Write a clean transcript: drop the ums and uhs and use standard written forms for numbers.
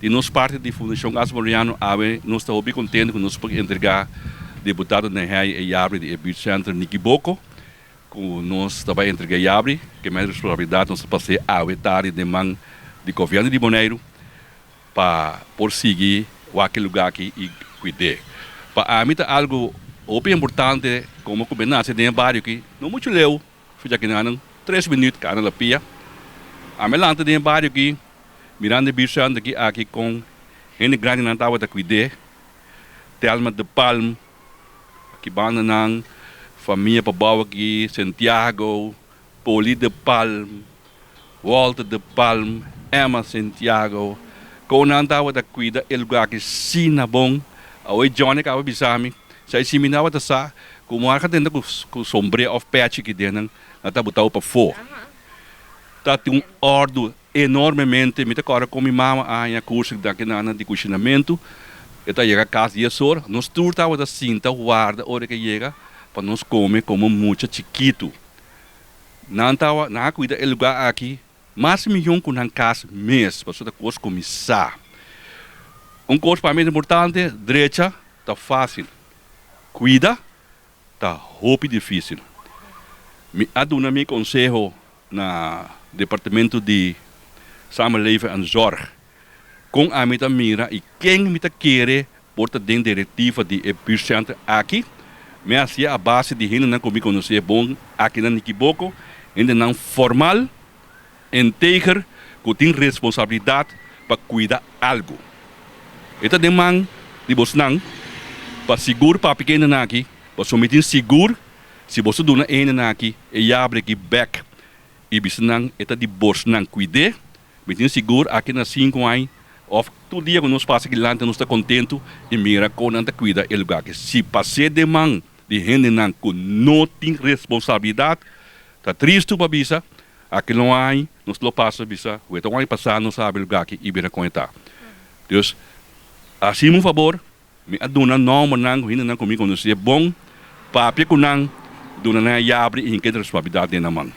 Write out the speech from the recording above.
Di nos parti di Fundashon Gas Boneriano awe nos ta hopi kontento ku nos por entregá diputado Nehei e yabri di e buurtcentrum Nikiboko ku nos ta bai entregá e yabri. Ke men responsabilidat nos ta pas'é awe tardi den man di gobièrnu di Boneiru pa por sigui wak e lugá aki i kuid'é. Pa ami ta algu hopi importante komo ku mi nase den e bario aki no muchu leu. Fui djakinan 3 minuut kana la pia. Ami a lanta den e bario aki, mirando e buurtcentrum aki aki kon hende grandinan tabata kuid'é. Thelma de Palm, aki bandanan, famia pabou aki, Santiago, Poli de Palm, Walter de Palm, Emma Santiago, kon nan tabata kuida e lugar aki asina bon. Awe Johnny kaba bisa mi, si si mi tabata sa ku muher ka tenta ku sombré òf pèchi aki den nan, nan ta botau pafó. Ta tin un òrdu enormemente. Mi ta kòrda kon mi mama a haña kurso aki nan di kushinamentu. E ta yega kas dies or, nos tur tabata sinta warda ora ke yega pa nos kome komo mucha chikitu. Nan tawa, nan a kuida e lugá aki mas mihó ku nan kas mes, pasobra ta kos ku mi sa. Un kos pa mi ta importante, drecha ta fásil, kuida ta hopi difísil. Mi a duna mi konseho na Departamento di Samenleven en Zorg kon ami ta mira i ken mi ta kere por ta den direktiva di e buurtcenter aki. Mi a hasié a base di hendenan ku mi konosé bon aki na Nikiboko, hendenan formal, integer, ku tin responsabilidat pa kuida algu. E ta den man di bosnan pa sigur papia ku e hendenan aki, pasobra mi tin sigur si boso duna e hendenan aki e yabri aki bèk i bisa nan e ta di bosnan kuid'é. Mi tin sigur aki na sinku aña of tur dia ku nos pasa aki lanta nos ta kontentu i mira kon nan ta kuida e lugar aki. Si pas'é den man di hendenan ku no tin responsabilidat, ta tristu pa bisa, aki lo aña nos lo pasa bisa ku e ta un aña pasá nos a habri e lugar aki i mira kon e ta. Dus, hasimu un fabor, mi a duna nòmbernan ku hendenan ku mi konosé bon, papia ku nan, duna nan e yabri i hinka e responsabilidat den nan man.